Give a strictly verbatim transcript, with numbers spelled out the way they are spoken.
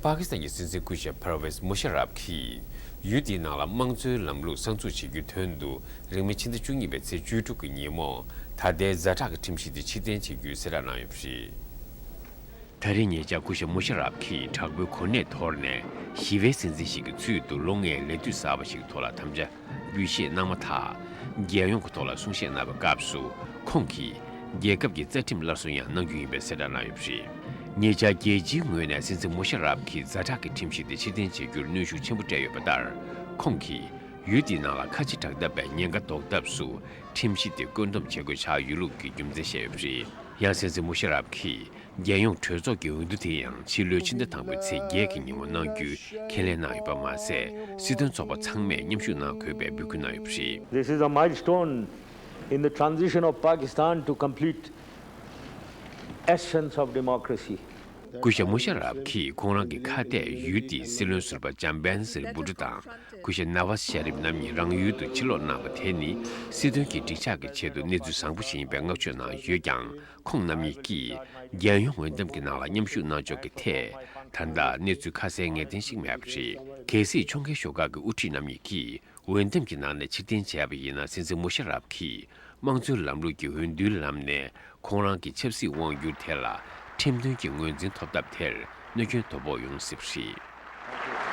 པ་ཀི་སི་ཐན་གྱི་སྲིད་འཛིན་སྐུ་ཞབས་ཕར་ཝེས་མུ་ཤ་རབ་ཀྱིས་ཡུལ་དེའི་ནང་ལ་དམངས་གཙོའི་ལམ་ལུགས་གསར་འཛུགས་བྱེད་རྒྱུའི་དོན་དུ། རིང་མིན་ཕྱི་ཟླ་བཅུ་གཉིས་པའི་ཚེས་བཅུ་དྲུག་གི་ཉིན་མོ། ད་ལྟའི་ཛ་དྲག་གི་ཁྲིམས་གཞི་དེ་ཕྱིར་འཐེན་བྱེད་རྒྱུའི་གསལ་བསྒྲགས་གནང་ཡོད་པ་རེད། ད་རེས་ཉེ་ཆར་སྐུ་ཞབས་མུ་ཤ་རབ་ཀྱིས་དྲག་པོའི་གོ་གནས་དོར་ནས། ཞི་བའི་སྲིད་འཛིན་ཞིག་གི་ཚུལ་དུ་ལོ་ལྔའི་ལས་དུས་གསར་པ་ཞིག་གི་ཐོག་ལ་དམ་བཅའ་འབུལ་བཞེས་གནང་མ་ཐག། རྒྱལ་ཡོངས་ཀྱི་ཐོག་ལ་གསུང་བཤད་གནང་བའི་སྐབས་སུ། ཁོང་གིས་རྒྱལ་ཁབ་ཀྱི་རྩ་ཁྲིམས་སླར་གསོ་ཡང་གནང་རྒྱུ་ཡིན་པའི་གསལ་བསྒྲགས་གནང་ཡོད་པ་རེད། ཉེ་ཆར་རྒྱལ་སྤྱིའི་ངོས་ནས་སྲིད་འཛིན་མུ་ཤ་རབ་ཀྱིས་ཛ་དྲག་གི་ཁྲིམས་གཞི་དེ་ཕྱིར་འཐེན་བྱེད་རྒྱུར་གནོན་ཤུགས་ཆེན་པོ་སྤྲད་ཡོད་པ་ལྟར། ཁོང་གིས་ཡུལ་དེའི་ནང་ལ་ཁ་ཆེ་དྲག་འཐབ་པའི་ཉེན་ཁ་ཟློག་ཐབས་སུ། ཁྲིམས་གཞི་དེ་བཀོད་འདོམས་བྱེད་དགོས་ཆགས་ཡོད་ལུགས་ཀྱི་རྒྱུ་མཚན་བཤད་ཡོད་པ་རེད། ཡང་སྲིད་འཛིན་མུ་ཤ་རབ་ཀྱིས། རྒྱལ་ཡོངས་གྲོས་ཚོགས་ཀྱི་འོས་བསྡུ་དེ་ཡང་ཕྱི་ལོའི་ཕྱི་ཟླ་དང་པོའི་ཚེས་བརྒྱད་ཀྱི་ཉིན་མོ་གནང་རྒྱུའི་ཁས་ལེན་གནང་ཡོད་པ་མ་ཟད། སྲིད་དོན་ཚོགས་པ་ཚང་མས་མཉམ་ཞུགས་གནང་དགོས་པའི་འབོད་སྐུལ་གནང་ཡོད་པ་རེད། This is a milestone in the transition of Pakistan to complete essence of democracy. སྐུ་ཞབས་མུ་ཤ་རབ་ཀྱིས་ཁོང་རང་གི་ཁ་གཏད་ཡུལ་དེའི་སྲིད་བློན་ཟུར་པ་ཇམ་བན་ཟིར་བྷུ་ཊོ་དང་སྐུ་ཞབས་ནཱ་ཝཱ་ཛ་ཤ་རིབ་རྣམ་གཉིས་རང་ཡུལ་དུ་ཕྱིར་ལོག་གནང་བ་དེ་ནི། སྲིད་དོན་གྱི་འགྲིག་ཆགས་ཀྱི་ཆེད་དུ་གནས་ཚུལ་བཟང་པོ་ཞིག་ཡིན་པའི་བསྔགས་བརྗོད་གནང་ཡོད་ཀྱང་། ཁོང་རྣམ་གཉིས་ཀྱིས་རྒྱལ་ཡོངས་འོས་འདེམས་ཀྱི་ནང་ལ་མཉམ་ཞུགས་གནང་ཕྱོགས་ཀྱི་ཐད། ད་ལྟ་གནས་ཚུལ་ཁ་གསལ་ངེས་གཏན་ཞིག་མེད་པ་རེད། གལ་སྲིད་ཕྱོགས་འགལ་ཤོག་ཁག་གི་དབུ་ཁྲིད་རྣམ་གཉིས་ཀྱིས་འོས་འདེམས་ཀྱི་ནང་ནས་ཕྱིར་འཐེན་བྱས་པ་ཡིན་ན། སྲིད་འཛིན་མུ་ཤ་རབ་ཀྱིས་དམངས་གཙོའི་ལམ་ལུགས་ཀྱི་འོས་བསྡུའི་ལམ་ནས་ཁོང་རང་གི་ཆབ་སྲིད་དབང་སྒྱུར་དེ་ལ་ཁྲིམས་མཐུན་གྱི་ངོས་འཛིན་ཐོབ་ཐབས་དེར་གནོད་སྐྱོན་དོ་ཕོག་ཡོང་སྲིད་པ་རེད།